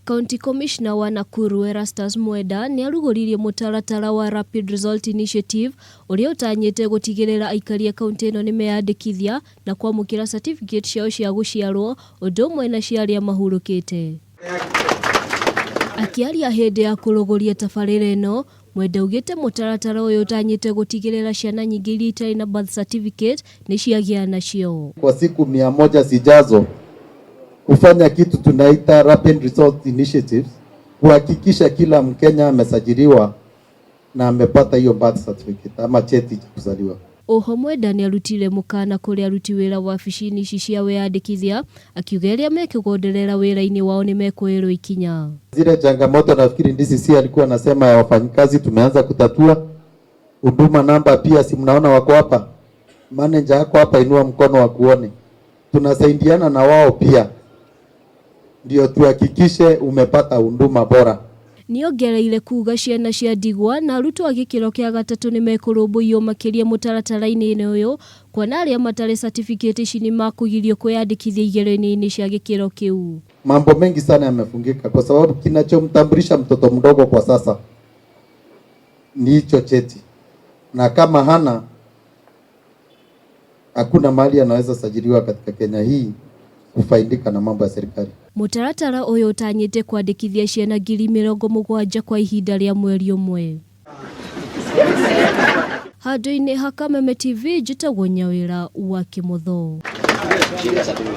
County Commissioner wa Nakuru Erastus Mwenda nĩ arugũririe mũtaratara wa Rapid Result Initiative ũrĩa ũtanyĩte gũtigĩrĩra aikari a kaunti ĩno nĩ meyandĩkithia na kwamũkĩra certificate ciao cia gũciarwo ũndũ ũmwe na cia arĩa mahurũkĩte. Akĩaria hĩndĩ ya kũrũgũria tabarĩra ĩno, Mwenda augĩte mũtaratara ũyũ ũtanyĩte gũtigĩrĩra ciana nyingĩ iria itarĩ na birth certificate nĩ ciagĩa nacio. Kwa siku 100 zijazo kufanya kitu tunaita Rapid Result Initiatives, kuhakikisha kila Mkenya amesajiliwa na amepata hiyo birth certificate ama cheti cha kuzaliwa. Oho Mwenda nĩ arutire mũkana kũrĩ aruti wĩra wabici-inĩ ici cia wĩyandĩkithia akiuga arĩa mekũgonderera wĩra-inĩ wao nĩ mekuoerwo ikinya. Zile changamoto nafikiri DCC alikuwa anasema ya wafanyikazi tumeanza kutatua. Huduma namba pia, si mnaona wako hapa, manager ako hapa, inua mkono wa kuone. Tunasaidiana na wao pia ndio tuhakikishe umepata huduma bora. Nĩongereire kuga ciana cia ndigwa na arutwo a gĩkĩro kĩa gatatũ nĩ mekũrũmbũiyo makĩria mũtaratara-inĩ ũyũ kuona arĩa matarĩ certificate ici nĩ makũgirio kwĩyandĩkithia igeranio-inĩ cia gĩkĩro kĩu. Mambo mengi sana yamefungika kwa sababu kinachomtambulisha mtoto mdogo kwa sasa ni hicho cheti, na kama hana hakuna mahali anaweza sajiliwa katika Kenya hii kufaidika na mambo ya serikali. Mũtaratara ũyũ ũtanyĩte kwandĩkithia ciana 70,000 kwa ihinda rĩa mweri ũmwe. Handũ-inĩ ha Kameme TV, njĩtagwo Nyawĩra wa Kĩmotho.